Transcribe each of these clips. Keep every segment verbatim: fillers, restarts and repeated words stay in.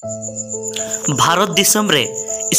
ᱵᱷᱟᱨᱚᱛ ᱫᱤᱥᱚᱢ ᱨᱮ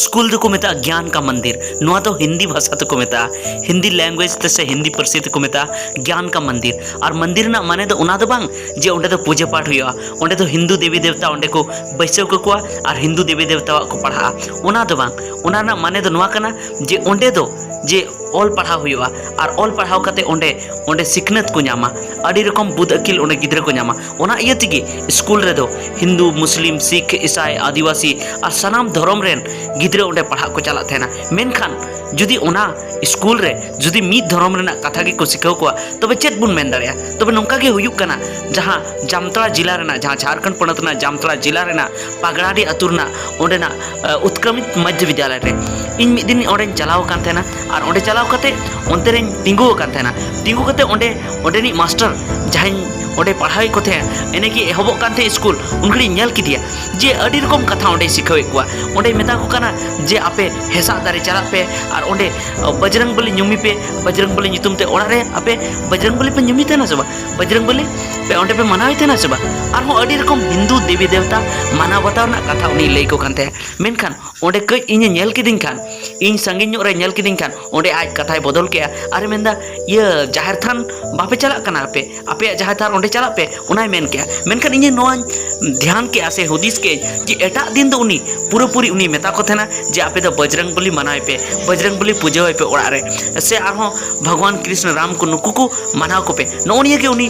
ᱥᱠᱩᱞ ᱫᱚᱠᱚ ᱢᱮᱛᱟᱜᱼᱟ ᱜᱮᱭᱟᱱ ᱠᱟ ᱢᱚᱱᱫᱤᱨ᱾ ᱱᱚᱣᱟ ᱫᱚ ᱦᱤᱱᱫᱤ ᱵᱷᱟᱥᱟ ᱛᱮᱠᱚ ᱢᱮᱛᱟᱜᱼᱟ, ᱦᱤᱱᱫᱤ ᱞᱮᱝᱜᱩᱭᱮᱡᱽ ᱛᱮ ᱥᱮ ᱦᱤᱱᱫᱤ ᱯᱟᱹᱨᱥᱤ ᱛᱮᱠᱚ ᱢᱮᱛᱟᱜᱼᱟ ᱜᱮᱭᱟᱱ ᱠᱟ ᱢᱚᱱᱫᱤᱨ᱾ ᱟᱨ ᱢᱚᱱᱫᱤᱨ ᱨᱮᱱᱟᱜ ᱢᱟᱱᱮ ᱫᱚ ᱚᱱᱟ ᱫᱚ ᱵᱟᱝ ᱡᱮ ᱚᱸᱰᱮ ᱫᱚ ᱯᱩᱡᱟᱹ ᱯᱟᱴ ᱦᱩᱭᱩᱜᱼᱟ, ᱚᱸᱰᱮ ᱫᱚ ᱦᱤᱱᱫᱩ ᱫᱮᱵᱤ ᱫᱮᱵᱛᱟ ᱚᱸᱰᱮ ᱠᱚ ᱵᱟᱹᱭᱥᱟᱹᱣ ᱠᱟᱠᱚᱣᱟ ᱟᱨ ᱦᱤᱱᱫᱩ ᱫᱮᱵᱤ ᱫᱮᱵᱛᱟᱣᱟᱜ ᱠᱚ ᱯᱟᱲᱦᱟᱜᱼᱟ, ᱚᱱᱟ ᱫᱚ ᱵᱟᱝ᱾ ᱚᱱᱟ ᱨᱮᱱᱟᱜ ᱢᱟᱱᱮ ᱫᱚ ᱱᱚᱣᱟ ᱠᱟᱱᱟ ᱡᱮ ᱚᱸᱰᱮ ᱫᱚ ᱡᱮ ᱚᱞ ᱯᱟᱲᱦᱟᱣ ᱦᱩᱭᱩᱜᱼᱟ ᱟᱨ ᱚᱞ ᱯᱟᱲᱦᱟᱣ ᱠᱟᱛᱮ ᱚᱸᱰᱮ, ᱚᱸᱰᱮ ᱥᱤᱠᱷᱱᱟᱹᱛ ᱠᱚ ᱧᱟᱢᱟ, ᱟᱹᱰᱤ ᱨᱚᱠᱚᱢ ᱵᱩᱫ ᱟᱹᱠᱤᱞ ᱚᱸᱰᱮ ᱜᱤᱫᱽᱨᱟᱹ ᱠᱚ ᱧᱟᱢᱟ᱾ ᱚᱱᱟ ᱤᱭᱟᱹ ᱛᱮᱜᱮ ᱥᱠᱩᱞ ᱨᱮᱫᱚ ᱦᱤᱱᱫᱩ, ᱢᱩᱥᱞᱤᱢ, ᱥᱤᱠᱷ, ᱤᱥᱟᱭ, ᱟᱹᱫᱤᱵᱟᱹᱥᱤ ᱟᱨ ᱥᱟᱱᱟᱢ ᱫᱷᱚᱨᱚᱢ ᱨᱮᱱ ᱜᱤᱫᱽᱨᱟᱹ ᱚᱸᱰᱮ ᱯᱟᱲᱦᱟᱜ ᱠᱚ ᱪᱟᱞᱟᱜ ᱛᱟᱦᱮᱱᱟ᱾ ᱢᱮᱱᱠᱷᱟᱱ ᱡᱩᱫᱤ ᱚᱱᱟ ᱥᱠᱩᱞ ᱨᱮ ᱡᱩᱫᱤ ᱢᱤᱫ ᱫᱷᱚᱨᱚᱢ ᱨᱮᱱᱟᱜ ᱠᱟᱛᱷᱟ ᱜᱮᱠᱚ ᱥᱤᱠᱷᱟᱹᱣ ᱠᱚᱣᱟ, ᱛᱚᱵᱮ ᱪᱮᱫ ᱵᱚᱱ ᱢᱮᱱ ᱫᱟᱲᱮᱭᱟᱜᱼᱟ? ᱛᱚᱵᱮ ᱱᱚᱝᱠᱟ ᱜᱮ ᱦᱩᱭᱩᱜ ᱠᱟᱱᱟ, ᱡᱟᱦᱟᱸ ᱡᱟᱢᱛᱟᱲᱟ ᱡᱮᱞᱟ ᱨᱮᱱᱟᱜ, ᱡᱟᱦᱟᱸ ᱡᱷᱟᱲᱠᱷᱚᱸᱰ ᱯᱚᱱᱚᱛ ᱨᱮᱱᱟᱜ ᱡᱟᱢᱛᱟᱲᱟ ᱡᱮᱞᱟ ᱨᱮᱱᱟᱜ ᱯᱟᱜᱽᱲᱟᱰᱤ ᱟᱹᱛᱩ ᱨᱮᱱᱟᱜ ᱚᱸᱰᱮᱱᱟᱜ, ᱟᱹ, ᱩᱛᱠᱨᱚᱢᱤᱛ ᱢᱚᱫᱽᱫᱷᱚ ᱵᱤᱫᱽᱭᱟᱞᱚᱭ ᱨᱮ ᱤᱧ ᱢᱤᱫ ᱫᱤᱱ ᱚᱸᱰᱮᱧ ᱪᱟᱞᱟᱣ ᱟᱠᱟᱱ ᱛᱟᱦᱮᱱᱟ᱾ ᱟᱨ ᱚᱸᱰᱮ ᱪᱟᱞᱟᱣ ᱠᱟᱛᱮ ᱚᱱᱛᱮ ᱨᱮᱧ ᱛᱤᱸᱜᱩ ᱟᱠᱟᱱ ᱛᱟᱦᱮᱱᱟ᱾ ᱛᱤᱸᱜᱩ ᱠᱟᱛᱮ ᱚᱸᱰᱮ, ᱚᱸᱰᱮᱱᱤᱡ ᱢᱟᱥᱴᱟᱨ ᱡᱟᱦᱟᱸᱧ ᱚᱸᱰᱮ ᱯᱟᱲᱦᱟᱣᱮᱫ ᱠᱚ ᱛᱟᱦᱮᱸᱫ, ᱮᱱᱮ ᱜᱮ ᱮᱦᱚᱵᱚᱜ ᱠᱟᱱ ᱛᱟᱦᱮᱸᱫ ᱥᱠᱩᱞ, ᱩᱱ ᱜᱷᱟᱹᱲᱤᱡ ᱧᱮᱞ ᱠᱮᱫᱮᱭᱟ ᱡᱮ ᱟᱹᱰᱤ ᱨᱚᱠᱚᱢ ᱠᱟᱛᱷᱟ ᱚᱸᱰᱮᱭ ᱥᱤᱠᱷᱟᱹᱣᱮᱫ ᱠᱚᱣᱟ᱾ ᱚᱸᱰᱮᱭ ᱢᱮᱛᱟ ᱠᱚ ᱠᱟᱱᱟ ᱡᱮ ᱟᱯᱮ ᱦᱮᱸᱥᱟᱜ ᱫᱟᱨᱮ ᱪᱟᱞᱟᱜ ᱯᱮ ᱟᱨ ᱚᱸᱰᱮ ᱵᱚᱡᱽᱨᱚᱝ ᱵᱚᱞᱤ ᱧᱩᱢᱤ ᱯᱮ, ᱵᱚᱡᱽᱨᱚᱝ ᱵᱚᱞᱤ ᱧᱩᱛᱩᱢ ᱛᱮ ᱚᱲᱟᱜ ᱨᱮ ᱟᱯᱮ ᱵᱚᱡᱽᱨᱚᱝ ᱵᱚᱞᱤ ᱯᱮ ᱧᱩᱢᱤ ᱛᱟᱦᱮᱱᱟ ᱥᱮ ᱵᱟᱝ? ᱵᱚᱡᱽᱨᱚᱝ ᱵᱚᱞᱤ ᱯᱮ ᱚᱸᱰᱮ ᱯᱮ ᱢᱟᱱᱟᱣᱮ ᱛᱟᱦᱮᱱᱟ ᱥᱮ ᱵᱟᱝ? ᱟᱨᱦᱚᱸ ᱟᱹᱰᱤ ᱨᱚᱠᱚᱢ ᱦᱤᱱᱫᱩ ᱫᱮᱵᱤ ᱫᱮᱵᱛᱟ ᱢᱟᱱᱟᱣ ᱵᱟᱛᱟᱣ ᱨᱮᱱᱟᱜ ᱠᱟᱛᱷᱟ ᱩᱱᱤᱭ ᱞᱟᱹᱭ ᱠᱚ ᱠᱟᱱ ᱛᱟᱦᱮᱸᱫ᱾ ᱢᱮᱱᱠᱷᱟᱱ ᱚᱸᱰᱮ ᱠᱟᱹᱡ ᱤᱧᱮ ᱧᱮᱞ ᱠᱤᱫᱤᱧ ᱠᱷᱟᱱ, ᱤᱧ ᱥᱟᱺᱜᱤᱧ ᱧᱚᱜ ᱨᱮ ᱧᱮᱞ ᱠᱤᱫᱤᱧ ᱠᱷᱟᱱ, ᱚᱸᱰᱮ ᱟᱡ ᱠᱟᱛᱷᱟᱭ ᱵᱚᱫᱚᱞ ᱠᱮᱜᱼᱟ᱾ ᱟᱨᱮ ᱢᱮᱱᱫᱟ, "ᱤᱭᱟᱹ, ᱡᱟᱦᱮᱨ ᱛᱷᱟᱱ ᱵᱟᱯᱮ ᱪᱟᱞᱟᱜ ᱠᱟᱱᱟ ᱟᱯᱮ? ᱟᱯᱮᱭᱟᱜ ᱡᱟᱦᱮᱨ ᱛᱷᱟᱱ ᱚᱸᱰᱮ ᱪᱟᱞᱟᱜ ᱯᱮ", ᱚᱱᱟᱭ ᱢᱮᱱ ᱠᱮᱜᱼᱟ᱾ ᱢᱮᱱᱠᱷᱟᱱ ᱤᱧ ᱱᱚᱣᱟᱧ ᱫᱷᱮᱭᱟᱱ ᱠᱮᱜᱼᱟ ᱥᱮ ᱦᱩᱫᱤᱥ ᱠᱮᱜᱼᱟᱹᱧ ᱡᱮ ᱮᱴᱟᱜ ᱫᱤᱱ ᱫᱚ ᱩᱱᱤ ᱯᱩᱨᱟᱹᱯᱩᱨᱤ ᱩᱱᱤ ᱢᱮᱛᱟ ᱠᱚ ᱛᱟᱦᱮᱱᱟ ᱡᱮ, "ᱟᱯᱮ ᱫᱚ ᱵᱚᱡᱽᱨᱚᱝ ᱵᱚᱞᱤ ᱢᱟᱱᱟᱣᱮ ᱯᱮ, ᱵᱚᱡᱽᱨᱚᱝ ᱵᱚᱞᱤ ᱯᱩᱡᱟᱹᱣᱟᱭ ᱯᱮ ᱚᱲᱟᱜ ᱨᱮ", ᱥᱮ ᱟᱨᱦᱚᱸ ᱵᱷᱟᱜᱽᱣᱟᱱ ᱠᱨᱤᱥᱱᱚ ᱨᱟᱢ ᱠᱚ ᱱᱩᱠᱩ ᱠᱚ ᱢᱟᱱᱟᱣ ᱠᱚᱯᱮ᱾ ᱱᱚᱜᱼᱚ ᱱᱤᱭᱟᱹ ᱜᱮ ᱩᱱᱤ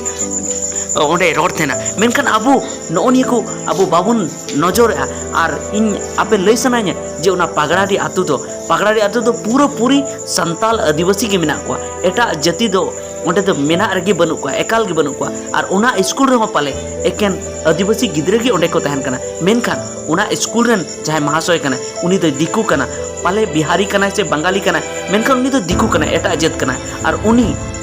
ᱚᱸᱰᱮ ᱨᱚᱲ ᱛᱟᱦᱮᱱᱟ᱾ ᱢᱮᱱᱠᱷᱟᱱ ᱟᱵᱚ ᱱᱚᱜᱼᱚ ᱱᱤᱭᱟᱹ ᱠᱚ ᱟᱵᱚ ᱵᱟᱵᱚᱱ ᱱᱚᱡᱚᱨᱮᱜᱼᱟ᱾ ᱟᱨ ᱤᱧ ᱟᱯᱮ ᱞᱟᱹᱭ ᱥᱟᱱᱟᱧᱟ ᱡᱮ ᱚᱱᱟ ᱯᱟᱜᱽᱲᱟᱰᱤ ᱟᱹᱛᱩ ᱫᱚ, ᱯᱟᱜᱽᱲᱟᱰᱤ ᱟᱹᱛᱩ ᱫᱚ ᱯᱩᱨᱟᱹᱯᱩᱨᱤ ᱥᱟᱱᱛᱟᱞ ᱟᱹᱫᱤᱵᱟᱹᱥᱤ ᱜᱮ ᱢᱮᱱᱟᱜ ᱠᱚᱣᱟ, ᱮᱴᱟᱜ ᱡᱟᱹᱛᱤ ᱫᱚ ᱚᱸᱰᱮ ᱫᱚ ᱢᱮᱱᱟᱜ ᱨᱮᱜᱮ ᱵᱟᱹᱱᱩᱜ ᱠᱚᱣᱟ, ᱮᱠᱟᱞ ᱜᱮ ᱵᱟᱹᱱᱩᱜ ᱠᱚᱣᱟ᱾ ᱟᱨ ᱚᱱᱟ ᱥᱠᱩᱞ ᱨᱮᱦᱚᱸ ᱯᱟᱞᱮ ᱮᱠᱮᱱ ᱟᱹᱫᱤᱵᱟᱹᱥᱤ ᱜᱤᱫᱽᱨᱟᱹ ᱜᱮ ᱚᱸᱰᱮ ᱠᱚ ᱛᱟᱦᱮᱱ ᱠᱟᱱᱟ᱾ ᱢᱮᱱᱠᱷᱟᱱ ᱚᱱᱟ ᱥᱠᱩᱞ ᱨᱮᱱ ᱡᱟᱦᱟᱸᱭ ᱢᱟᱦᱟᱥᱚᱭ ᱠᱟᱱᱟᱭ, ᱩᱱᱤ ᱫᱚᱭ ᱫᱤᱠᱩ ᱠᱟᱱᱟ, ᱯᱟᱞᱮ ᱵᱤᱦᱟᱨᱤ ᱠᱟᱱᱟᱭ ᱥᱮ ᱵᱟᱝᱜᱟᱞᱤ ᱠᱟᱱᱟᱭ, ᱢᱮᱱᱠᱷᱟᱱ ᱩᱱᱤ ᱫᱚ ᱫᱤᱠᱩ ᱠᱟᱱᱟᱭ, ᱮᱴᱟᱜ ᱡᱟᱹᱛ ᱠᱟᱱᱟᱭ᱾ ᱟᱨ ᱩᱱᱤ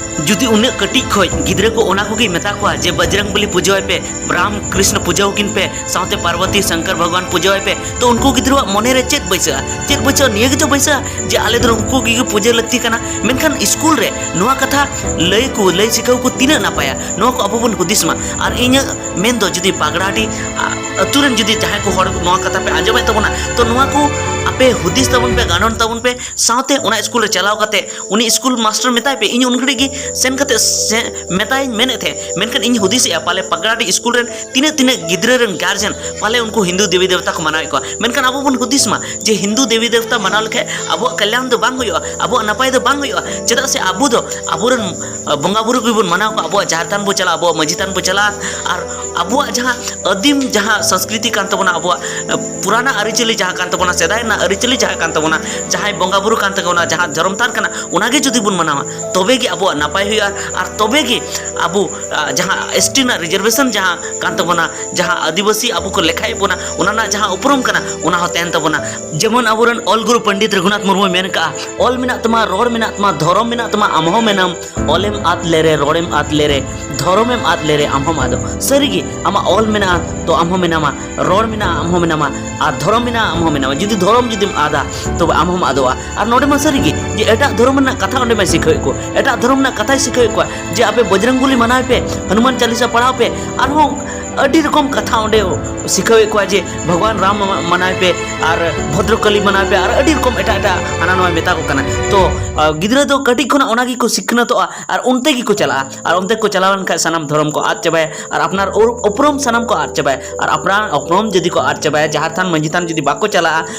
ᱡᱩᱫᱤ ᱩᱱᱟᱹᱜ ᱠᱟᱹᱴᱤᱡ ᱠᱷᱚᱡ ᱜᱤᱫᱽᱨᱟᱹ ᱠᱚ ᱚᱱᱟ ᱠᱚᱜᱮ ᱢᱮᱛᱟ ᱠᱚᱣᱟ ᱡᱮ ᱵᱚᱡᱽᱨᱚᱝ ᱵᱚᱞᱤ ᱯᱩᱡᱟᱹᱣᱟᱭ ᱯᱮ, ᱨᱟᱢ ᱠᱨᱤᱥᱱᱚ ᱯᱩᱡᱟᱹᱣ ᱠᱤᱱ ᱯᱮ, ᱥᱟᱶᱛᱮ ᱯᱟᱨᱵᱚᱛᱤ ᱥᱚᱝᱠᱚᱨ ᱵᱷᱚᱜᱚᱵᱟᱱ ᱯᱩᱡᱟᱹᱣᱟᱭ ᱯᱮ, ᱛᱚ ᱩᱱᱠᱩ ᱜᱤᱫᱽᱨᱟᱹᱣᱟᱜ ᱢᱚᱱᱮ ᱨᱮ ᱪᱮᱫ ᱵᱟᱹᱭᱥᱟᱹᱜᱼᱟ? ᱪᱮᱫ ᱵᱟᱹᱭᱥᱟᱹᱜᱼᱟ? ᱱᱤᱭᱟᱹ ᱜᱮᱛᱚ ᱵᱟᱹᱭᱥᱟᱹᱜᱼᱟ ᱡᱮ ᱟᱞᱮ ᱫᱚ ᱩᱱᱠᱩ ᱜᱮ ᱯᱩᱡᱟᱹ ᱞᱟᱹᱠᱛᱤ ᱠᱟᱱᱟ᱾ ᱢᱮᱱᱠᱷᱟᱱ ᱥᱠᱩᱞ ᱨᱮ ᱱᱚᱣᱟ ᱠᱟᱛᱷᱟ ᱞᱟᱹᱭ ᱠᱚ, ᱞᱟᱹᱭ ᱥᱤᱠᱷᱟᱹᱣ ᱠᱚ ᱛᱤᱱᱟᱹᱜ ᱱᱟᱯᱟᱭᱟ, ᱱᱚᱣᱟ ᱠᱚ ᱟᱵᱚ ᱵᱚᱱ ᱦᱩᱫᱤᱥ ᱢᱟ᱾ ᱟᱨ ᱤᱧᱟᱹᱜ ᱢᱮᱱ ᱫᱚ ᱡᱩᱫᱤ ᱯᱟᱜᱽᱲᱟᱰᱤ, ᱟ, ᱟᱹᱛᱩ ᱨᱮᱱ ᱡᱩᱫᱤ ᱡᱟᱦᱟᱸᱭ ᱠᱚ ᱦᱚᱲ ᱱᱚᱣᱟ ᱠᱟᱛᱷᱟ ᱯᱮ ᱟᱸᱡᱚᱢᱮᱫ ᱛᱟᱵᱚᱱᱟ, ᱛᱚ ᱱᱚᱣᱟ ᱠᱚ ᱟᱯᱮ ᱦᱩᱫᱤᱥ ᱛᱟᱵᱚᱱ ᱯᱮ, ᱜᱟᱱᱚᱱ ᱛᱟᱵᱚᱱ ᱯᱮ, ᱥᱟᱶᱛᱮ ᱚᱱᱟ ᱥᱠᱩᱞ ᱨᱮ ᱪᱟᱞᱟᱣ ᱠᱟᱛᱮ ᱩᱱᱤ ᱥᱠᱩᱞ ᱢᱟᱥᱴᱟᱨ ᱢᱮᱛᱟᱭ ᱯᱮ, ᱤᱧ ᱩᱱ ᱜᱷᱟᱹᱲᱤᱡ ᱜᱮ ᱥᱮᱱ ᱠᱟᱛᱮ ᱥᱮ ᱢᱮᱛᱟᱭᱤᱧ ᱢᱮᱱᱮᱫ ᱛᱟᱦᱮᱸᱫ, ᱢᱮᱱᱠᱷᱟᱱ ᱤᱧ ᱦᱩᱫᱤᱥᱮᱜᱼᱟ ᱯᱟᱞᱮ ᱯᱟᱜᱽᱲᱟᱰᱤ ᱥᱠᱩᱞ ᱨᱮᱱ ᱛᱤᱱᱟᱹᱜ ᱛᱤᱱᱟᱹᱜ ᱜᱤᱫᱽᱨᱟᱹ ᱨᱮᱱ ᱜᱟᱨᱡᱮᱱ ᱯᱟᱞᱮ ᱩᱱᱠᱩ ᱦᱤᱱᱫᱩ ᱫᱮᱵᱤ ᱫᱮᱵᱛᱟ ᱠᱚ ᱢᱟᱱᱟᱣᱮᱫ ᱠᱚᱣᱟ᱾ ᱢᱮᱱᱠᱷᱟᱱ ᱟᱵᱚ ᱵᱚᱱ ᱦᱩᱫᱤᱥ ᱢᱟ ᱡᱮ ᱦᱤᱱᱫᱩ ᱫᱮᱵᱤ ᱫᱮᱵᱛᱟ ᱢᱟᱱᱟᱣ ᱞᱮᱠᱷᱟᱡ ᱟᱵᱚᱣᱟᱜ ᱠᱟᱞᱭᱟᱱ ᱫᱚ ᱵᱟᱝ ᱦᱩᱭᱩᱜᱼᱟ, ᱟᱵᱚᱣᱟᱜ ᱱᱟᱯᱟᱭ ᱫᱚ ᱵᱟᱝ ᱦᱩᱭᱩᱜᱼᱟ᱾ ᱪᱮᱫᱟᱜ ᱥᱮ ᱟᱵᱚ ᱫᱚ ᱟᱵᱚᱨᱮᱱ, ᱟ, ᱵᱚᱸᱜᱟ ᱵᱩᱨᱩ ᱜᱮᱵᱚᱱ ᱢᱟᱱᱟᱣ ᱠᱚᱣᱟ, ᱟᱵᱚᱣᱟᱜ ᱡᱟᱦᱮᱨ ᱛᱷᱟᱱ ᱵᱚᱱ ᱪᱟᱞᱟᱜᱼᱟ, ᱟᱵᱚᱣᱟᱜ ᱢᱟᱹᱡᱷᱤ ᱛᱷᱟᱱ ᱵᱚᱱ ᱪᱟᱞᱟᱜᱼᱟ, ᱟᱨ ᱟᱵᱚᱣᱟᱜ ᱡᱟᱦᱟᱸ ᱟᱹᱫᱤᱢ ᱡᱟᱦᱟᱸ ᱥᱚᱝᱥᱠᱨᱤᱛᱤ ᱠᱟᱱ ᱛᱟᱵᱚᱱᱟ, ᱟᱵᱚᱣᱟᱜ, ᱟ, ᱯᱩᱨᱟᱱᱟ ᱟᱹᱨᱤᱪᱟᱹᱞᱤ ᱡᱟᱦᱟᱸ ᱠᱟᱱ ᱛᱟᱵᱚᱱᱟ, ᱥᱮᱫᱟᱭ ᱨᱮᱱᱟᱜ ᱟᱹᱨᱤᱪᱟᱹᱞᱤ ᱡᱟᱦᱟᱸ ᱠᱟᱱ ᱛᱟᱵᱚᱱᱟ, ᱡᱟᱦᱟᱸᱭ ᱵᱚᱸᱜᱟ ᱵᱩᱨᱩ ᱠᱟᱱ ᱛᱟᱵᱚᱱᱟ, ᱡᱟᱦᱟᱸ ᱫᱷᱚᱨᱚᱢ ᱛᱷᱟᱱ ᱠᱟᱱᱟ, ᱚᱱᱟᱜᱮ ᱡᱩᱫᱤ ᱵᱚᱱ ᱢᱟᱱᱟᱣᱟ, ᱛᱚᱵᱮ ᱜᱮ ᱟᱵᱚᱣᱟᱜ ᱱᱟᱯᱟᱭ ᱦᱩᱭᱩᱜᱼᱟ᱾ ᱟᱨ ᱛᱚᱵᱮ ᱜᱮ ᱟᱵᱚ, ᱟ, ᱡᱟᱦᱟᱸ ᱮᱥ ᱴᱤ ᱨᱮᱱᱟᱜ ᱨᱤᱡᱟᱨᱵᱷᱮᱥᱚᱱ ᱡᱟᱦᱟᱸ ᱠᱟᱱ ᱛᱟᱵᱚᱱᱟ, ᱡᱟᱦᱟᱸ ᱟᱹᱫᱤᱵᱟᱹᱥᱤ ᱟᱵᱚ ᱠᱚ ᱞᱮᱠᱷᱟᱭᱮᱫ ᱵᱚᱱᱟ, ᱚᱱᱟ ᱨᱮᱱᱟᱜ ᱡᱟᱦᱟᱸ ᱩᱯᱨᱩᱢ ᱠᱟᱱᱟ, ᱚᱱᱟ ᱦᱚᱸ ᱛᱟᱦᱮᱱ ᱛᱟᱵᱚᱱᱟ᱾ ᱡᱮᱢᱚᱱ ᱟᱵᱚᱨᱮᱱ ᱚᱞ ᱜᱩᱨᱩ ᱯᱚᱱᱰᱤᱛ ᱨᱚᱜᱷᱩᱱᱟᱛᱷ ᱢᱩᱨᱢᱩᱭ ᱢᱮᱱ ᱠᱟᱜᱼᱟ, "ᱚᱞ ᱢᱮᱱᱟᱜ ᱛᱟᱢᱟ, ᱨᱚᱲ ᱢᱮᱱᱟᱜ ᱛᱟᱢᱟ, ᱫᱷᱚᱨᱚᱢ ᱢᱮᱱᱟᱜ ᱛᱟᱢᱟ, ᱟᱢ ᱦᱚᱸ ᱢᱮᱱᱟᱢ, ᱚᱞᱮᱢ ᱟᱫ ᱞᱮᱨᱮ, ᱨᱚᱲᱮᱢ ᱟᱫ ᱞᱮᱨᱮ, ᱫᱷᱚᱨᱚᱢᱮᱢ ᱟᱫ ᱞᱮᱨᱮ, ᱟᱢ ᱦᱚᱸᱢ ᱟᱫᱚᱜ᱾" ᱥᱟᱹᱨᱤᱜᱮ, ᱟᱢᱟᱜ ᱚᱞ ᱢᱮᱱᱟᱜᱼᱟ ᱛᱚ ᱟᱢ ᱦᱚᱸ ᱢᱮᱱᱟᱢᱟ, ᱨᱚᱲ ᱢᱮᱱᱟᱜᱼᱟ ᱟᱢ ᱦᱚᱸ ᱢᱮᱱᱟᱢᱟ, ᱟᱨ ᱫᱷᱚᱨᱚᱢ ᱢᱮᱱᱟᱜᱼᱟ ᱟᱢ ᱦᱚᱸ ᱢᱮᱱᱟᱢᱟ᱾ ᱡᱩᱫᱤ ᱫᱷᱚᱨᱚᱢ ᱡᱩᱫᱤᱢ ᱟᱫᱟ, ᱛᱚᱵᱮ ᱟᱢ ᱦᱚᱸᱢ ᱟᱫᱚᱜᱼᱟ᱾ ᱟᱨ ᱱᱚᱰᱮ ᱢᱟ ᱥᱟᱹᱨᱤᱜᱮ ᱡᱮ ᱮᱴᱟᱜ ᱫᱷᱚᱨᱚᱢ ᱨᱮᱱᱟᱜ ᱠᱟᱛᱷᱟ ᱚᱸᱰᱮ ᱢᱟᱭ ᱥᱤᱠᱷᱟᱹᱣᱮᱫ ᱠᱚ, ᱮᱴᱟᱜ ᱫᱷᱚᱨᱚᱢ ᱨᱮᱱᱟᱜ ᱠᱟᱛᱷᱟᱭ ᱥᱤᱠᱷᱟᱹᱣᱮᱫ ᱠᱚᱣᱟ ᱡᱮ ᱟᱯᱮ ᱵᱚᱡᱽᱨᱚᱝ ᱵᱚᱞᱤ ᱢᱟᱱᱟᱣ ᱯᱮ, ᱦᱚᱱᱩᱢᱟᱱ ᱪᱟᱞᱤᱥᱟ ᱯᱟᱲᱦᱟᱣ ᱯᱮ, ᱟᱨᱦᱚᱸ ᱟᱹᱰᱤ ᱨᱚᱠᱚᱢ ᱠᱟᱛᱷᱟ ᱚᱸᱰᱮ ᱥᱤᱠᱷᱟᱹᱣᱮᱫ ᱠᱚᱣᱟ ᱡᱮ ᱵᱷᱚᱜᱚᱵᱟᱱ ᱨᱟᱢ ᱢᱟ-, ᱢᱟᱱᱟᱣ ᱯᱮ ᱟᱨ ᱵᱷᱚᱫᱨᱚᱠᱟᱞᱤ ᱢᱟᱱᱟᱣ ᱯᱮ ᱟᱨ ᱟᱹᱰᱤ ᱨᱚᱠᱚᱢ ᱮᱴᱟᱜ ᱮᱴᱟᱜ ᱦᱟᱱᱟ ᱱᱚᱣᱟ ᱢᱮᱛᱟ ᱠᱚ ᱠᱟᱱᱟ᱾ ᱛᱚ, ᱟ, ᱜᱤᱫᱽᱨᱟᱹ ᱫᱚ ᱠᱟᱹᱴᱤᱡ ᱠᱷᱚᱱᱟᱜ ᱚᱱᱟ ᱜᱮᱠᱚ ᱥᱤᱠᱷᱱᱟᱹᱛᱚᱜᱼᱟ ᱟᱨ ᱚᱱᱛᱮ ᱜᱮᱠᱚ ᱪᱟᱞᱟᱜᱼᱟ᱾ ᱟᱨ ᱚᱱᱛᱮ ᱠᱚ ᱪᱟᱞᱟᱣ ᱞᱮᱱᱠᱷᱟᱱ ᱥᱟᱱᱟᱢ ᱫᱷᱚᱨᱚᱢ ᱠᱚ ᱟᱫ ᱪᱟᱵᱟᱭᱟ ᱟᱨ ᱟᱯᱱᱟᱨ ᱩᱨ-, ᱩᱯᱨᱩᱢ ᱥᱟᱱᱟᱢ ᱠᱚ ᱟᱫ ᱪᱟᱵᱟᱭᱟ᱾ ᱟᱨ ᱟᱯᱱᱟᱨ ᱩᱯᱨᱩᱢ ᱡᱩᱫᱤ ᱠᱚ ᱟᱫ ᱪᱟᱵᱟᱭᱟ, ᱡᱟᱦᱮᱨ ᱛᱷᱟᱱ ᱢᱟᱹᱡᱷᱤ ᱛᱷᱟᱱ ᱡᱩᱫᱤ ᱵᱟᱠᱚ ᱪᱟᱞᱟᱜᱼᱟ,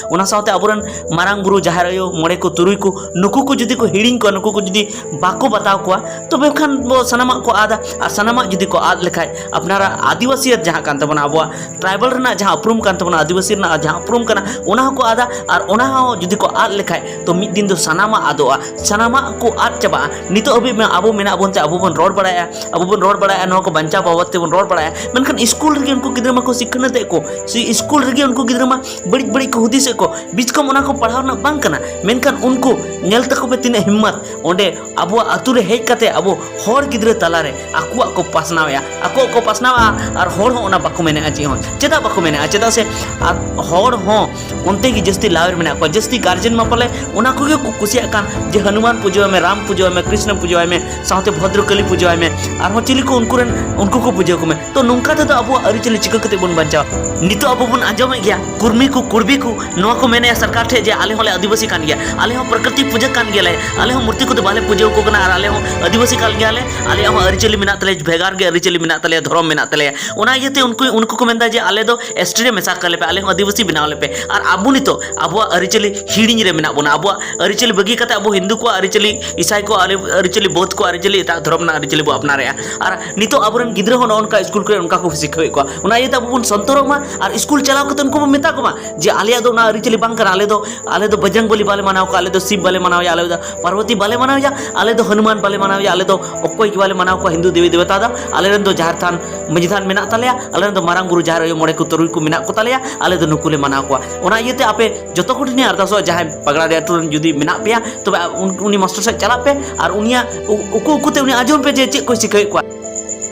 ᱚᱱᱟ ᱥᱟᱶᱛᱮ ᱟᱵᱚᱨᱮᱱ ᱢᱟᱨᱟᱝ ᱵᱩᱨᱩ, ᱡᱟᱦᱮᱨ ᱟᱭᱳ, ᱢᱚᱬᱮ ᱠᱚ, ᱛᱩᱨᱩᱭ ᱠᱚ, ᱱᱩᱠᱩ ᱠᱚ ᱡᱩᱫᱤ ᱠᱚ ᱦᱤᱲᱤᱧ ᱠᱚᱣᱟ, ᱱᱩᱠᱩ ᱠᱚ ᱡᱩᱫᱤ ᱵᱟᱠᱚ ᱵᱟᱛᱟᱣ ᱠᱚᱣᱟ, ᱛᱚᱵᱮ ᱠᱷᱟᱱ ᱵᱚ ᱥᱟᱱᱟᱢᱟᱜ ᱠᱚ ᱟᱫᱟ᱾ ᱟᱨ ᱥᱟᱱᱟᱢᱟᱜ ᱡᱩᱫᱤ ᱠᱚ ᱟᱫ ᱞᱮᱠᱷᱟᱡ, ᱟᱯᱱᱟᱨᱟᱜ ᱟᱹᱫᱤᱵᱟᱹᱥᱤ ᱡᱟᱹᱛᱤᱭᱟᱹᱛ ᱡᱟᱦᱟᱸ ᱠᱟᱱ ᱛᱟᱵᱚᱱᱟ, ᱟᱵᱚᱣᱟᱜ ᱴᱨᱟᱭᱵᱟᱞ ᱨᱮᱱᱟᱜ ᱡᱟᱦᱟᱸ ᱩᱯᱨᱩᱢ ᱠᱟᱱ ᱛᱟᱵᱚᱱᱟ, ᱟᱹᱫᱤᱵᱟᱹᱥᱤ ᱨᱮᱱᱟᱜ ᱡᱟᱦᱟᱸ ᱩᱯᱨᱩᱢ ᱠᱟᱱᱟ, ᱚᱱᱟ ᱦᱚᱸᱠᱚ ᱟᱫᱟ᱾ ᱟᱨ ᱚᱱᱟ ᱦᱚᱸ ᱡᱩᱫᱤ ᱠᱚ ᱟᱫ ᱞᱮᱠᱷᱟᱡ, ᱛᱚ ᱢᱤᱫ ᱫᱤᱱ ᱫᱚ ᱥᱟᱱᱟᱢᱟᱜ ᱟᱫᱚᱜᱼᱟ, ᱥᱟᱱᱟᱢᱟᱜ ᱠᱚ ᱟᱫ ᱪᱟᱵᱟᱜᱼᱟ᱾ ᱱᱤᱛᱚᱜ ᱦᱟᱹᱵᱤᱡ ᱢᱟ ᱟᱵᱚ ᱢᱮᱱᱟᱜ ᱵᱚᱱ ᱛᱮ ᱟᱵᱚ ᱵᱚᱱ ᱨᱚᱲ ᱵᱟᱲᱟᱭᱟ, ᱟᱵᱚ ᱵᱚᱱ ᱨᱚᱲ ᱵᱟᱲᱟᱭᱟ, ᱱᱚᱣᱟ ᱠᱚ ᱵᱟᱧᱪᱟᱣ ᱵᱟᱵᱚᱫ ᱛᱮᱵᱚᱱ ᱨᱚᱲ ᱵᱟᱲᱟᱭᱟ, ᱢᱮᱱᱠᱷᱟᱱ ᱥᱠᱩᱞ ᱨᱮᱜᱮ ᱩᱱᱠᱩ ᱜᱤᱫᱽᱨᱟᱹ ᱢᱟᱠᱚ ᱥᱤᱠᱷᱱᱟᱹᱛ ᱮᱫ ᱠᱚ, ᱥᱮ ᱥᱠᱩᱞ ᱨᱮᱜᱮ ᱩᱱᱠᱩ ᱜᱤᱫᱽᱨᱟᱹ ᱢᱟ ᱵᱟᱹᱲᱤᱡ ᱵᱟᱹᱲᱤᱡ ᱠᱚ ᱦᱩᱫᱤᱥ ᱮᱫ ᱠᱚ, ᱵᱤᱪᱠᱚᱢ ᱚᱱᱟ ᱠᱚ ᱯᱟᱲᱦᱟᱣ ᱨᱮᱱᱟᱜ ᱵᱟᱝ ᱠᱟᱱᱟ, ᱢᱮᱱᱠᱷᱟᱱ ᱩᱱᱠᱩ ᱧᱮᱞ ᱛᱟᱠᱚ ᱯᱮ ᱛᱤᱱᱟᱹᱜ ᱦᱤᱢᱢᱟᱛ, ᱚᱸᱰᱮ ᱟᱵᱚᱣᱟᱜ ᱟᱹᱛᱩ ᱨᱮ ᱦᱮᱡ ᱠᱟᱛᱮ ᱟᱵᱚ ᱦᱚᱲ ᱜᱤᱫᱽᱨᱟᱹ ᱛᱟᱞᱟᱨᱮ ᱟᱠᱚᱣᱟᱜ ᱠᱚ ᱯᱟᱥᱱᱟᱣᱮᱫᱼᱟ, ᱟᱠᱚᱣᱟᱜ ᱠᱚ ᱯᱟᱥᱱᱟᱣᱟ ᱟᱨ ᱦᱚᱲ ᱦᱚᱸ ᱚᱱᱟ ᱵᱟᱠᱚ ᱢᱮᱱᱮᱫᱼᱟ ᱪᱮᱫ ᱦᱚᱸ᱾ ᱪᱮᱫᱟᱜ ᱵᱟᱠᱚ ᱢᱮᱱᱮᱫᱼᱟ? ᱪᱮᱫᱟᱜ ᱥᱮ ᱟᱨ ᱦᱚᱲ ᱦᱚᱸ ᱚᱱᱛᱮ ᱜᱮ ᱡᱟᱹᱥᱛᱤ ᱞᱟᱣᱮᱨ ᱢᱮᱱᱟᱜ ᱠᱚᱣᱟ, ᱡᱟᱹᱥᱛᱤ ᱜᱟᱨᱡᱮᱱ ᱢᱟ ᱯᱟᱞᱮ ᱚᱱᱟ ᱠᱚᱜᱮ ᱠᱚ ᱠᱩᱥᱤᱭᱟᱜ ᱠᱟᱱ ᱡᱮ ᱦᱟᱱᱩᱢᱟᱱ ᱯᱩᱡᱟᱹ ᱟᱭ ᱢᱮ, ᱨᱟᱢ ᱯᱩᱡᱟᱹ ᱟᱭ ᱢᱮ, ᱠᱨᱤᱥᱱᱚ ᱯᱩᱡᱟᱹ ᱟᱭ ᱢᱮ, ᱥᱟᱶᱛᱮ ᱵᱷᱚᱫᱨᱚ ᱠᱟᱹᱞᱤ ᱯᱩᱡᱟᱹ ᱟᱭ ᱢᱮ, ᱟᱨᱦᱚᱸ ᱪᱤᱞᱤ ᱠᱚ ᱩᱱᱠᱩ ᱨᱮᱱ ᱩᱱᱠᱩ ᱠᱚ ᱯᱩᱡᱟᱹ ᱠᱚ ᱢᱮ᱾ ᱛᱚ ᱱᱚᱝᱠᱟ ᱛᱮᱫᱚ ᱟᱵᱚᱣᱟᱜ ᱟᱹᱨᱤᱪᱟᱹᱞᱤ ᱪᱤᱠᱟᱹ ᱠᱟᱛᱮ ᱵᱚᱱ ᱵᱟᱧᱪᱟᱣᱟ? ᱱᱤᱛᱚᱜ ᱟᱵᱚ ᱵᱚᱱ ᱟᱸᱡᱚᱢᱮᱫ ᱜᱮᱭᱟ, ᱠᱩᱨᱢᱤ ᱠᱚ ᱠᱩᱲᱵᱤ ᱠᱚ ᱱᱚᱣᱟ ᱠᱚ ᱢᱮᱱᱮᱫᱼᱟ ᱥᱚᱨᱠᱟᱨ ᱴᱷᱮᱱ ᱡᱮ ᱟᱞᱮ ᱦᱚᱸᱞᱮ ᱟᱹᱫᱤᱵᱟᱹᱥᱤ ᱠᱟᱱ ᱜᱮᱭᱟ, ᱟᱞᱮ ᱦᱚᱸ ᱯᱨᱚᱠᱨᱤᱛᱤ ᱯᱩᱡᱟᱹ ᱠᱟᱱ ᱜᱮᱭᱟᱞᱮ, ᱟᱞᱮ ᱦᱚᱸ ᱢᱩᱨᱛᱤ ᱠᱚᱫᱚ ᱵᱟᱞᱮ ᱯᱩᱡᱟᱹ ᱟᱠᱚ ᱠᱟᱱᱟ, ᱟᱨ ᱟᱞᱮ ᱦᱚᱸ ᱟᱹᱫᱤᱵᱟᱹᱥᱤ ᱠᱟᱱ ᱜᱮᱭᱟᱞᱮ, ᱟᱞᱮᱭᱟᱜ ᱦᱚᱸ ᱟᱹᱨᱤᱪᱟᱹᱞᱤ ᱢᱮᱱᱟᱜ ᱛᱟᱞᱮᱭᱟ, ᱵᱷᱮᱜᱟᱨ ᱜᱮ ᱟᱹᱨᱤᱪᱟᱹᱞᱤ ᱢᱮᱱᱟᱜ ᱛᱟᱞᱮᱭᱟ, ᱫᱷᱚᱨᱚᱢ ᱢᱮᱱᱟᱜ ᱛᱟᱞᱮᱭᱟ᱾ ᱚᱱᱟ ᱤᱭᱟᱹᱛᱮ ᱩᱱᱠᱩ, ᱩᱱᱠᱩ ᱠᱚ ᱢᱮᱱᱫᱟ ᱡᱮ ᱟᱞᱮ ᱫᱚ ᱮᱥ ᱴᱤ ᱨᱮ ᱢᱮᱥᱟ ᱠᱟᱞᱮ ᱯᱮ, ᱟᱞᱮ ᱦᱚᱸ ᱟᱹᱫᱤᱵᱟᱹᱥᱤ ᱵᱮᱱᱟᱣ ᱞᱮᱯᱮ᱾ ᱟᱨ ᱟᱵᱚ ᱱᱤᱛᱚᱜ ᱟᱵᱚᱣᱟᱜ ᱟᱹᱨᱤᱪᱟᱹᱞᱤ ᱦᱤᱲᱤᱧ ᱨᱮ ᱢᱮᱱᱟᱜ ᱵᱚᱱᱟ, ᱟᱵᱚᱣᱟᱜ ᱟᱹᱨᱤᱪᱟᱹᱞᱤ ᱵᱟᱹᱜᱤ ᱠᱟᱛᱮ ᱟᱵᱚ ᱦᱤᱱᱫᱩ ᱠᱚᱣᱟᱜ ᱟᱹᱨᱤᱪᱟᱹᱞᱤ, ᱤᱥᱟᱭ ᱠᱚᱣᱟᱜ ᱟᱹᱨᱤ-, ᱟᱹᱨᱤᱪᱟᱹᱞᱤ, ᱵᱚᱫᱷ ᱠᱚᱣᱟᱜ ᱟᱹᱨᱤᱪᱟᱹᱞᱤ, ᱮᱴᱟᱜ ᱫᱷᱚᱨᱚᱢ ᱨᱮᱱᱟᱜ ᱟᱹᱨᱤᱪᱟᱹᱞᱤ ᱵᱚ ᱟᱯᱱᱟᱨᱮᱜᱼᱟ᱾ ᱟᱨ ᱱᱤᱛᱚᱜ ᱟᱵᱚᱨᱮᱱ ᱜᱤᱫᱽᱨᱟᱹ ᱦᱚᱸ ᱱᱚᱜᱼᱚ ᱱᱚᱝᱠᱟ ᱥᱠᱩᱞ ᱠᱚᱨᱮ ᱚᱱᱠᱟ ᱠᱚ ᱥᱤᱠᱷᱟᱹᱣᱮᱫ ᱠᱚᱣᱟ᱾ ᱚᱱᱟ ᱤᱭᱟᱹᱛᱮ ᱟᱵᱚ ᱵᱚᱱ ᱥᱚᱱᱛᱚᱨᱚᱜ ᱢᱟ ᱟᱨ ᱥᱠᱩᱞ ᱪᱟᱞᱟᱣ ᱠᱟᱛᱮ ᱩᱱᱠᱩ ᱵᱚᱱ ᱢᱮᱛᱟ ᱠᱚᱢᱟ ᱡᱮ ᱟᱞᱮᱭᱟᱜ ᱫᱚ ᱚᱱᱟ ᱟᱹᱨᱤᱪᱟᱹᱞᱤ ᱵᱟᱝ ᱠᱟᱱᱟ, ᱟᱞᱮ ᱫᱚ, ᱟᱞᱮ ᱫᱚ ᱵᱚᱡᱨᱚᱝ ᱵᱚᱞᱤ ᱵᱟᱞᱮ ᱢᱟᱱᱟᱣ ᱠᱚᱣᱟ, ᱟᱞᱮ ᱫᱚ ᱥᱤᱵ ᱵᱟᱞᱮ ᱢᱟᱱᱟᱣᱮᱭᱟ, ᱟᱞᱮ ᱫᱚ ᱯᱟᱨᱵᱚᱛᱤ ᱵᱟᱞᱮ ᱢᱟᱱᱟᱣᱮᱭᱟ, ᱟᱞᱮ ᱫᱚ ᱦᱚᱱᱩᱢᱟᱱ ᱵᱟᱞᱮ ᱢᱟᱱᱟᱣᱮᱭᱟ, ᱟᱞᱮ ᱫᱚ ᱚᱠᱚᱭ ᱜᱮ ᱵᱟᱞᱮ ᱢᱟᱱᱟᱣ ᱠᱚᱣᱟ ᱦᱤᱱᱫᱩ ᱫᱮᱵᱤ ᱫᱮᱵᱚᱛᱟ ᱫᱚ᱾ ᱟᱞᱮᱨᱮᱱ ᱫᱚ ᱡᱟᱦᱮᱨ ᱛᱷᱟᱱ, ᱢᱟᱹᱡᱷᱤ ᱛᱷᱟᱱ ᱢᱮᱱᱟᱜ ᱛᱟᱞᱮᱭᱟ, ᱟᱞᱮᱨᱮᱱ ᱫᱚ ᱢᱟᱨᱟᱝ ᱵᱩᱨᱩ ᱡᱟᱦᱮᱨ ᱟᱭᱳ ᱢᱚᱬᱮ ᱠᱚ ᱛᱩᱨᱩᱭ ᱠᱚ ᱢᱮᱱᱟᱜ ᱠᱚ ᱛᱟᱞᱮᱭᱟ, ᱟᱞᱮ ᱫᱚ ᱱᱩᱠᱩ ᱞᱮ ᱢᱟᱱᱟᱣ ᱠᱚᱣᱟ᱾ ᱚᱱᱟ ᱤᱭᱟᱹᱛᱮ ᱟᱯᱮ ᱡᱚᱛᱚ ᱠᱚ ᱴᱷᱮᱱ ᱤᱧ ᱟᱨᱫᱟᱥᱚᱜᱼᱟ, ᱡᱟᱦᱟᱸᱭ ᱯᱟᱜᱽᱲᱟ ᱰᱮ ᱟᱹᱛᱩ ᱨᱮᱱ ᱡᱩᱫᱤ ᱢᱮᱱᱟᱜ ᱯᱮᱭᱟ, ᱛᱚᱵᱮ ᱩᱱ-, ᱩᱱᱤ ᱢᱟᱥᱴᱟᱨ ᱥᱮᱫ ᱪᱟᱞᱟᱜ ᱯᱮ ᱟᱨ ᱩᱱᱤᱭᱟᱜ ᱩ-, ᱩᱠᱩ ᱩᱠᱩᱛᱮ ᱩᱱᱤ ᱟᱸᱡᱚᱢ ᱯᱮ ᱡᱮ ᱪᱮᱫ ᱠᱚᱭ ᱥᱤᱠᱷᱟᱹᱣᱮᱫ ᱠᱚᱣᱟ᱾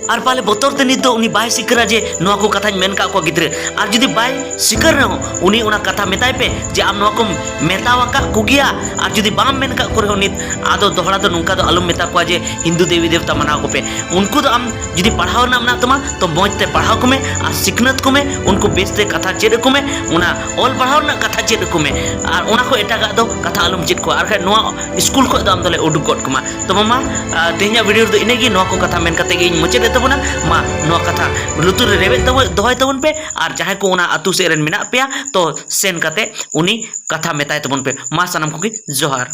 ᱟᱨ ᱯᱟᱞᱮ ᱵᱚᱛᱚᱨ ᱛᱮ ᱱᱤᱛ ᱫᱚ ᱩᱱᱤ ᱵᱟᱭ ᱥᱤᱠᱟᱹᱨᱟ ᱡᱮ ᱱᱚᱣᱟ ᱠᱚ ᱠᱟᱛᱷᱟᱧ ᱢᱮᱱ ᱠᱟᱜ ᱠᱚᱣᱟ ᱜᱤᱫᱽᱨᱟᱹ᱾ ᱟᱨ ᱡᱩᱫᱤ ᱵᱟᱭ ᱥᱤᱠᱟᱹᱨ ᱨᱮᱦᱚᱸ, ᱩᱱᱤ ᱚᱱᱟ ᱠᱟᱛᱷᱟ ᱢᱮᱛᱟᱭ ᱯᱮ ᱡᱮ ᱟᱢ ᱱᱚᱣᱟ ᱠᱚᱢ ᱢᱮᱛᱟᱣ ᱟᱠᱟᱫ ᱠᱚᱜᱮᱭᱟ, ᱟᱨ ᱡᱩᱫᱤ ᱵᱟᱢ ᱢᱮᱱ ᱠᱟᱜ ᱠᱚ ᱨᱮᱦᱚᱸ ᱱᱤᱛ, ᱟᱫᱚ ᱫᱚᱦᱲᱟ ᱫᱚ ᱱᱚᱝᱠᱟ ᱫᱚ ᱟᱞᱚᱢ ᱢᱮᱛᱟ ᱠᱚᱣᱟ ᱡᱮ ᱦᱤᱱᱫᱩ ᱫᱮᱵᱤ ᱫᱮᱵᱛᱟ ᱢᱟᱱᱟᱣ ᱠᱚᱯᱮ᱾ ᱩᱱᱠᱩ ᱫᱚ ᱟᱢ ᱡᱩᱫᱤ ᱯᱟᱲᱦᱟᱣ ᱨᱮᱱᱟᱜ ᱢᱮᱱᱟᱜ ᱛᱟᱢᱟ, ᱛᱚ ᱢᱚᱡᱽ ᱛᱮ ᱯᱟᱲᱦᱟᱣ ᱠᱚᱢᱮ ᱟᱨ ᱥᱤᱠᱷᱱᱟᱹᱛ ᱠᱚᱢᱮ, ᱩᱱᱠᱩ ᱵᱮᱥ ᱛᱮ ᱠᱟᱛᱷᱟ ᱪᱮᱫ ᱟᱠᱚ ᱢᱮ, ᱚᱱᱟ ᱚᱞ ᱯᱟᱲᱦᱟᱣ ᱨᱮᱱᱟᱜ ᱠᱟᱛᱷᱟ ᱪᱮᱫ ᱟᱠᱚ ᱢᱮ, ᱟᱨ ᱚᱱᱟ ᱠᱷᱚᱱ ᱮᱴᱟᱜᱟᱜ ᱫᱚ ᱠᱟᱛᱷᱟ ᱟᱞᱚᱢ ᱪᱮᱫ ᱠᱚᱣᱟ, ᱟᱨ ᱠᱷᱟᱡ ᱱᱚᱣᱟ ᱥᱠᱩᱞ ᱠᱷᱚᱱ ᱫᱚ ᱟᱢ ᱫᱚᱞᱮ ᱩᱰᱩᱠ ᱜᱚᱫ ᱠᱟᱢᱟ᱾ ᱛᱚᱵᱮ ᱢᱟ, ᱟᱨ ᱛᱮᱦᱮᱧᱟᱜ ᱵᱷᱤᱰᱤᱭᱳ ᱨᱮᱫᱚ ᱤᱱᱟᱹᱜᱮ, ᱱᱚᱣᱟ ᱠᱚ ᱠᱟᱛᱷᱟ ᱢᱮᱱ ᱠᱟᱛᱮ ᱜᱮ ᱤᱧ ᱢᱩᱪᱟᱹᱫ ᱮᱫ ᱛᱟᱵᱚᱱᱟ᱾ ᱢᱟ ᱱᱚᱣᱟ ᱠᱟᱛᱷᱟ ᱞᱩᱛᱩᱨ ᱨᱮ ᱨᱮᱵᱮᱫ ᱛᱟᱵᱚ-, ᱫᱚᱦᱚᱭ ᱛᱟᱵᱚᱱ ᱯᱮ, ᱟᱨ ᱡᱟᱦᱟᱸᱭ ᱠᱚ ᱚᱱᱟ ᱟᱹᱛᱩ ᱥᱮᱫ ᱨᱮᱱ ᱢᱮᱱᱟᱜ ᱯᱮᱭᱟ, ᱛᱚ ᱥᱮᱱ ᱠᱟᱛᱮ ᱩᱱᱤ ᱠᱟᱛᱷᱟ ᱢᱮᱛᱟᱭ ᱛᱟᱵᱚᱱ ᱯᱮ᱾ ᱢᱟ ᱥᱟᱱᱟᱢ ᱠᱚᱜᱮ ᱡᱚᱦᱟᱨ᱾